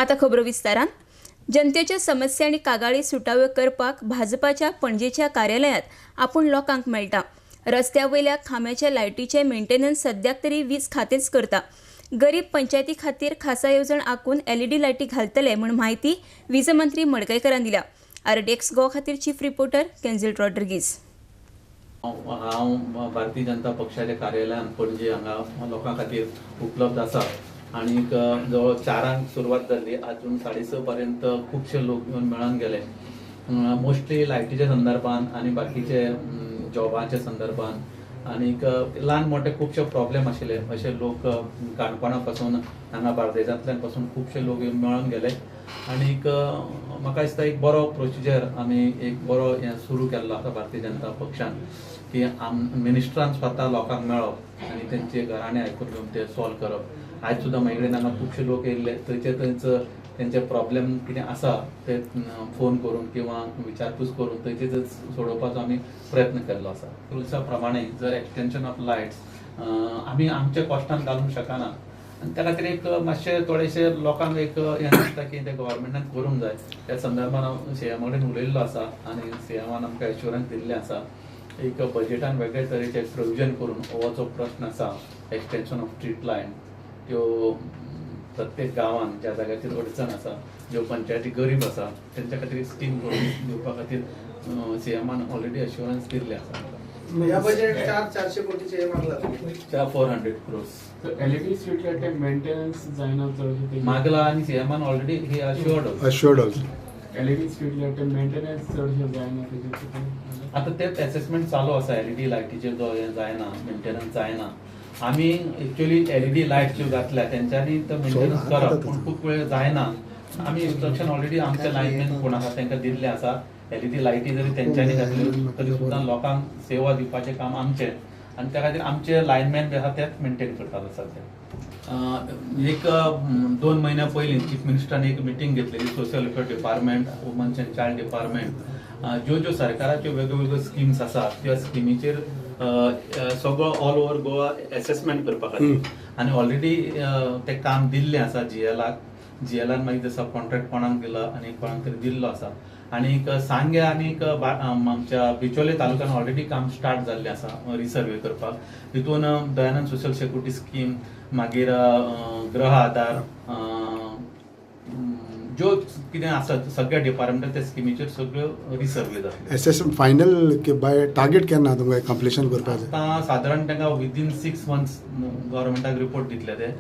आता खबरो विस्तारान. जनतेच्यो समस्या आनी कागाळी सुटाव्यो करपाक भाजपाच्या पणजेच्या कार्यालयांत आपूण लोकांक मेळटा. रस्त्या वयल्या खांब्याच्या लायटीचें मेंटेनन्स सद्याक तरी वीज खातेंच करता. गरीब पंचायती खातीर खासा येवजण आंखून एलईडी लायटी घालतले म्हूण म्हायती वीज मंत्री मडकयकरान दिल्या. आरडीएक्स गोवा खातीर चीफ रिपोर्टर केन्झील रॉड्रिगीज. हांव भारतीय जनता पक्षाच्या कार्यालयान पणजे हांगा लोकां खातीर उपलब्ध आसा आनीक जवळ 4 सुरवात जाल्ली, अजून 6:30 पर्यंत खुबशे लोक येवन मेळून गेले. मोस्टली लायटीच्या संदर्भान आनी बाकीचे जॉबाच्या संदर्भान आनीक ल्हान मोठे खुबशे प्रॉब्लेम आशिल्ले. अशे लोक काणकोणा पासून, हांगा बार्देजांतल्यान पासून खुबशे लोक येवन मेळून गेले. आनीक म्हाका दिसता एक बरो प्रोसिजर आमी एक बरो हें सुरू केल्लो आसा भारतीय जनता पक्षान की आम मिनिस्टरान स्वता लोकांक मेळप आनी तेंचे गाराणें आयकून घेवन ते सॉल्व करप. आयज सुद्दां म्हजे कडेन हांगा खुबशे लोक येयल्ले. थंयचे थंयच तेंचे प्रॉब्लेम कितें आसा ते फोन करून किंवा विचारपूस करून थंयचे थंयच सोडोवपाचो आमी प्रयत्न केल्लो आसा. रुल्सा प्रमाणे जर एक्सटेन्शन ऑफ लायट्स आमी आमच्या कॉस्टान घालूंक शकना आनी त्या खातीर एक मातशें थोडेशे लोकांक एक हें दिसता की ते गव्हर्मेंटान करूंक जाय. त्या संदर्भान हांव सीएमा कडेन उलयल्लो आसा आनी सीएमान आमकां एश्युरन्स दिल्लें आसा, एक बजेटान वेगळे तरेचे प्रोविजन करून हो जो प्रश्न आसा, एक्सटेन्शन ऑफ स्ट्रीट लायट, त्यो प्रत्येक गांवान ज्या जाग्याचेर अडचण आसा, ज्यो पंचायती गरीब आसा, तेंच्या खातीर स्कीम करून दिवपा खातीर सीएमान ऑलरेडी एश्युरन्स दिल्लें आसा. या बजेट 400 कोटीचे हे मागला. 400 crores. LED street light maintenance जायना चडशें ते. मागला आनी सीएमान already he assured. Assured also. LED street light maintenance चडशें जायना तेजेर कितें? आता तेच एसेसमेंट चालू आसा. एलईडी लायटीचेर जो हें जायना, मेंटेनन्स जायना. आमी एक्चुअली एलईडी लायट ज्यो घातल्या तेंच्यांनी तो मेंटेनन्स करप, पूण खूब वेळ जायना. आमी इन्स्ट्रक्शन ऑलरेडी आमचे लायनमॅन कोण आसा तांकां दिल्ले आसा. एलईडी लायटी जरी तेंच्यांनी घातल्यो तरी सुद्दां लोकांक सेवा दिवपाचें काम आमचें आनी त्या खातीर आमचे लायनमॅन जे आसा तेच मेंटेन करतात सद्या. एक 2 म्हयन्या पयलीं चीफ मिनिस्टरान एक मिटींग घेतलेली, Social Welfare Department, Womens and Child Department, ज्यो ज्यो सरकाराच्यो वेगळ्यो वेगळ्यो स्किम्स आसात, त्या स्किमीचेर सगळो ऑल ओवर गोवा एसेसमेंट करपा खातीर. आनी ऑलरेडी तें काम दिल्लें आसा जीएलाक. जीएलान मागीर ते सब कॉन्ट्रॅक्ट कोणाक दिला आनी कोणाक तरी दिल्लो आसा. आनीक सांग्या आनीक आमच्या बिचोले तालुक्यान ऑलरेडी काम स्टार्ट जाल्लें आसा रिसर्वे करपाक. तितून दयानंद सोशल सेक्युरिटी स्कीम, मागीर गृह आधार, ज्यो कितें आसा सगळ्या डिपार्टमेंटाच्या त्या स्किमीचेर सगळ्यो रिसर्वे जातल्यो. एसेसमेंट फायनल बाय टार्गेट केन्ना तुमकां कंप्लिशन करपाचें? आतां सादारण तांकां विदीन 6 मंथ्स गव्हर्मेंटाक रिपोर्ट दितले ते.